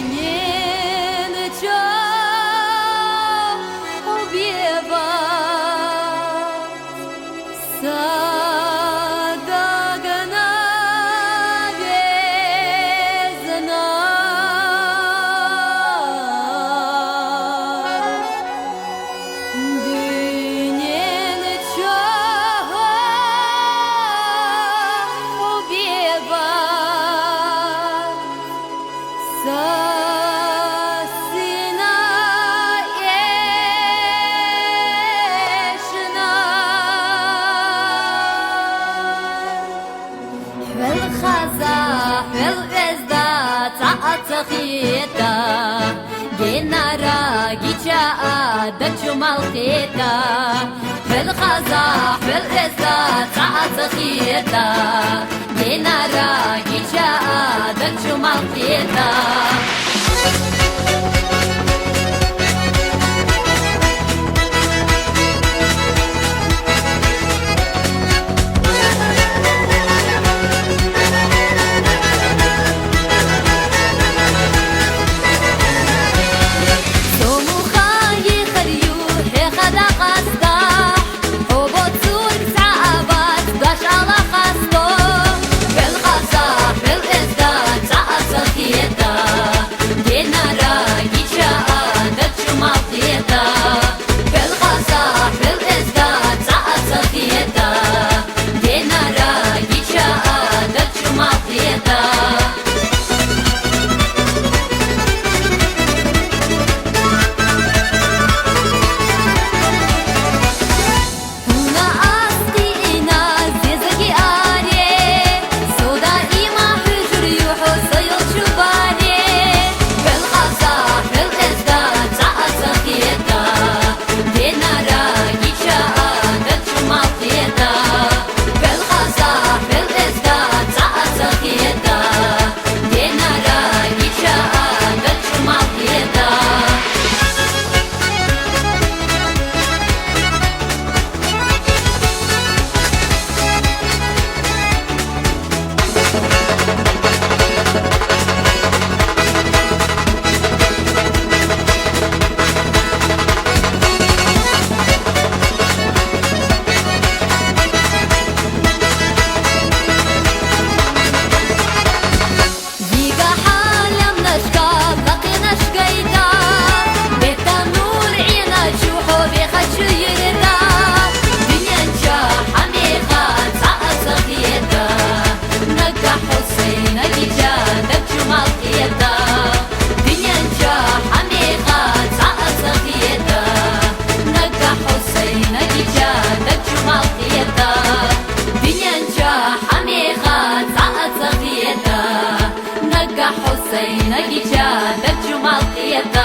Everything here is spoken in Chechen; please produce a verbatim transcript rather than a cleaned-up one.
Дунен чу хьо бебац, са дагна везна. Дунен чу хьо бебац, са сина эшна. Хьол хаза, хьол оьзда, цӀа а ца хета, генара гича а даг чу мел хета. Хьол хаза, хьол оьзда, цӀа а ца хета, генара гича а даг чу мел хета. Со муха йихар ю хьехада къаста, хьо боцург цӀа а бац, дош ала хаста. Хьол хаза, хьол оьзда, цӀа а ца хета, генара гича а даг чу мел хета. Хьол хаза, хьол оьзда, цӀа а ца хета, генара гича а даг чу мел хета. Хьуна аскъина зезаги аре, со даима хьуьжур ю хьо са йолчу баре. Хьол хаза, хьол оьзда, цӀа а ца хета, генара гича а даг чу мел хета. Хьол хаза, хьол оьзда, цӀа а ца хета, генара гича а даг чу мел хета. Дига хьалам нашка, лакхе нашкайда, бетта нур Ӏина чу хьо вехачу йирда. Дуьнен чу хьамеха цӀа а ца хета, наггахь хьо сайна гича даг чу мел хета. Дуьнен чу хьамеха цӀа а ца хета, наггахь хьо сайна гича даг чу мел хета. Дуьнен чу хьамеха цӀа а ца хета, наггахь хьо сайна гича даг чу мел хета.